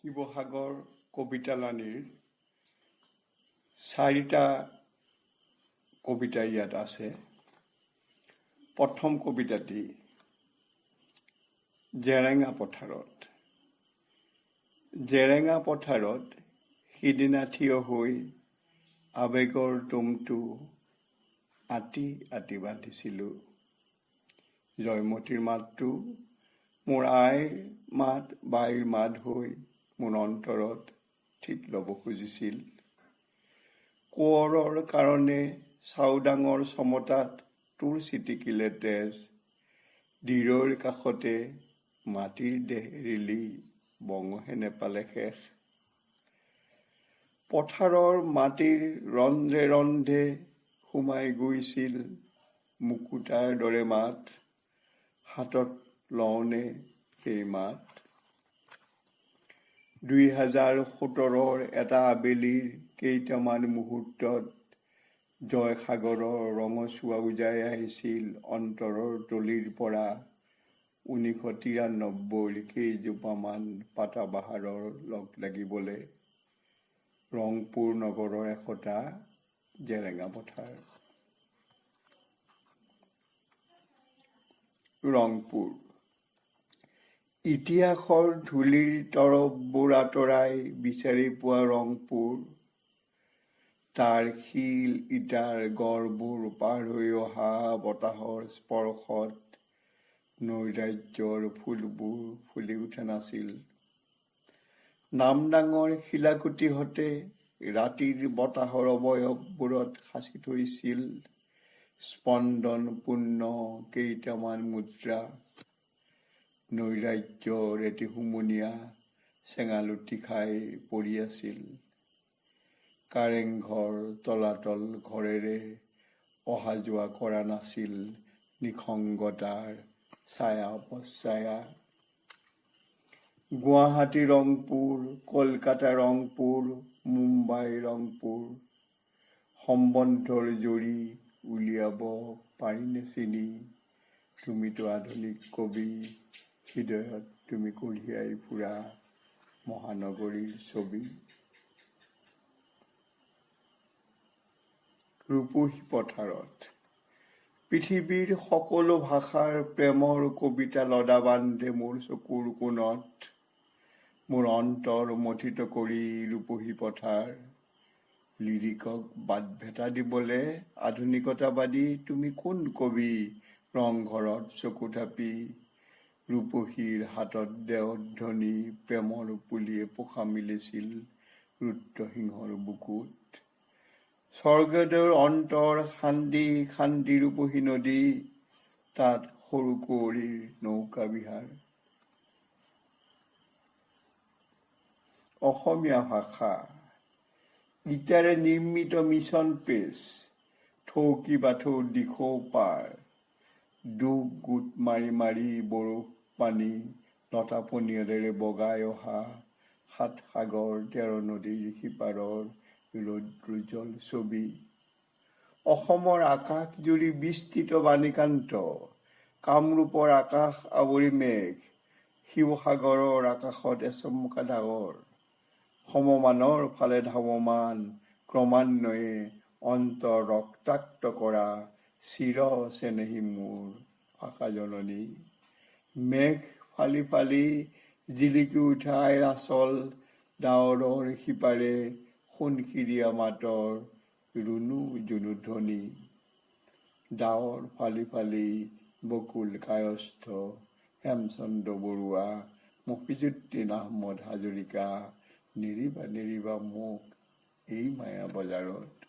শিৱসাগৰ কবিতালানিৰ চাৰিটা কবিতা ইয়াত আছে। প্ৰথম কবিতাটি জেৰেঙা পথাৰত। জেৰেঙা পথাৰত সিদিনা থিয় হৈ আৱেগৰ দমটো আঁতি আঁতি বান্ধিছিলোঁ। জয়মতীৰ মাতটো মোৰ আইৰ মাত, বাইৰ মাত হৈ মোৰ অন্তৰত থিত ল'ব খুজিছিল। কোঁৱৰৰ কাৰণে চাওদাঙৰ চমতাত তোৰ ছিটিকিলে তেজ, দিৰৈৰ কাষতে মাটিৰ দেহ এৰিলি, বঙহে নেপালে শেষ। পথাৰৰ মাটিৰ ৰন্ধ্ৰে ৰন্ধ্ৰে সোমাই গৈছিল মুকুতাৰ দৰে মাত, হাতত লওঁনে সেই মাত? 2017ৰ এটা আবেলিৰ কেইটামান মুহূৰ্তত জয়সাগৰৰ ৰঙচুৱা উজাই আহিছিল অন্তৰৰ তলিৰ পৰা 1993ৰ কেইজোপামান পাতাবাহাৰৰ লগ লাগিবলৈ। ৰংপুৰ নগৰৰ এশটা জেৰেঙা পথাৰ। ৰংপুৰ। ইতিহাসৰ ধূলিৰ তৰপবোৰ আঁতৰাই বিচাৰি পোৱা ৰংপুৰ, তাৰ শিল ইটাৰ গড়বোৰ পাৰ হৈ অহা বতাহৰ স্পৰ্শত নৈৰাজ্যৰ ফুলবোৰ ফুলি উঠা নাছিল। নামদাঙৰ শিলাকুটিহঁতে ৰাতিৰ বতাহৰ অৱয়ববোৰত সাঁচি থৈছিল স্পন্দনপূৰ্ণ কেইটামান মুদ্ৰা। নৈৰাজ্যৰ এটি হুমুনিয়াহ চেঙালুটি খাই পৰি আছিল। কাৰেংঘৰ, তলাতল ঘৰেৰে অহা যোৱা কৰা নাছিল নিসংগতাৰ ছায়া উপচ্ছায়া। গুৱাহাটী ৰংপুৰ, কলকাতা ৰংপুৰ, মুম্বাই ৰংপুৰ, সম্বন্ধৰ জৰী উলিয়াব পাৰিনে চিনি? তুমিতো আধুনিক কবি, হৃদয়ত তুমি কঢ়িয়াই ফুৰা মহানগৰীৰ ছবি। ৰূপহী পথাৰত। পৃথিৱীৰ সকলো ভাষাৰ প্ৰেমৰ কবিতা লদা বান্ধে মোৰ চকুৰ কোণত, মোৰ অন্তৰ মথিত কৰি ৰূপহী পথাৰ। লিৰিকক বাট ভেটা দিবলে আধুনিকতাবাদী তুমি কোন কবি? ৰংঘৰত চকু থাপি ৰূপহীৰ হাতত দেওধ্বনি প্ৰেমৰ পুলিয়ে পোখা মেলিছিল ৰুদ্ৰসিংহৰ বুকুত। স্বৰ্গদেউৰ অন্তৰ খান্দি খান্দি ৰূপহী নদী, তাত সৰু কুঁৱৰীৰ নৌকা বিহাৰ। অসমীয়া ভাষা। ইটাৰে নিৰ্মিত মিছন প্ৰেছ, থৌকি বাথৌ দিখৌ পাৰ, দুখ গোট মাৰি মাৰি বৰফ পানী লতা পনিয়লেৰে বগাই অহা সাত সাগৰ তেৰ নদীৰ সিপাৰৰ ৰৌদ্ৰোজ্জ্বল ছবি। অসমৰ আকাশ জুৰি বিস্তৃত বাণীকান্ত, কামৰূপৰ আকাশ আৱৰি মেঘ, শিৱসাগৰৰ আকাশত এচমকা ডাৱৰ, সমমানৰ ফালে ধাৱমান ক্ৰমান্বয়ে অন্তৰ ৰক্তাক্ত কৰা চিৰ চেনেহী মোৰ ভাষা জননী। মেঘ ফালি ফালি জিলিকি উঠা আইৰ আঁচল, ডাৱৰৰ সিপাৰে সোণসিৰীয়া মাতৰ ৰুণু জুনু ধ্বনি। ডাৱৰ ফালি ফালি বকুল কায়স্থ, হেমচন্দ্ৰ বৰুৱা, মফিজুদ্দিন আহমদ হাজৰিকা, নেৰিবা নেৰিবা মোক এই মায়া বজাৰত।